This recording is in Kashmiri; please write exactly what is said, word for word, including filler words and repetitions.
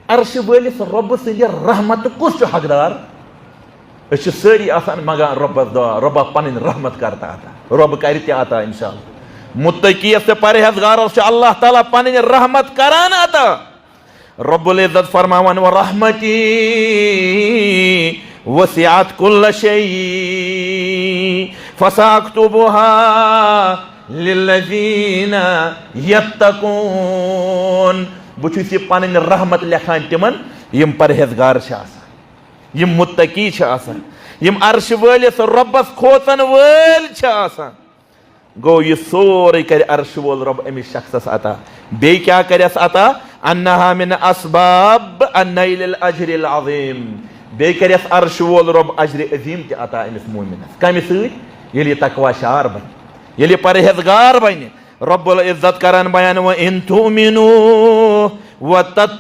عرشہِ وٲلِس رۄبہٕ سٕنٛدِ رحمتُک کُس چھُ حقدار؟ أسۍ چھِ سٲری آسان منٛگان رۄبَس دُعا، "رۄبا، پَنٕنۍ رحمت کر تہٕ عطا۔" رۄب کرِ تہِ عطا انشاءاللہ۔ مُتقیَس تہٕ پرہیزگارَس چھُ اللہ تعالیٰ پَنٕنۍ رحمت کران عطا۔ رب العزت فرماوان، "ورحمتی وسعت کل شیء فساکتبها للذین یتقون۔" بہٕ چھُس یہِ پَنٕنۍ رحمت لیکھان تِمن، یِم پرہیزگار چھِ آسان، یِم مُتقی چھِ آسان، یِم عرشہِ وٲلِس رۄبَس کھوژن وٲلۍ چھِ آسان۔ گوٚو، یہِ سورُے کرِ عرشہِ وول رۄب أمِس شخصس عطا۔ بیٚیہِ کیٛاہ کرٮ۪س عطا؟ "انہا من اسباب النیل الاجر العظیم۔" بیٚیہِ کرٮ۪س عرشہِ وول رۄب اجرِ عظیم تہِ عطا أمِس مومنس۔ کمہِ سۭتۍ؟ ییٚلہِ یہِ تقوی شار بنہِ، ییٚلہِ یہِ پرہیزگار بنہِ۔ رب العزت کران بیان، "وَإِن تُؤْمِنُوا وَتَتَّقُوا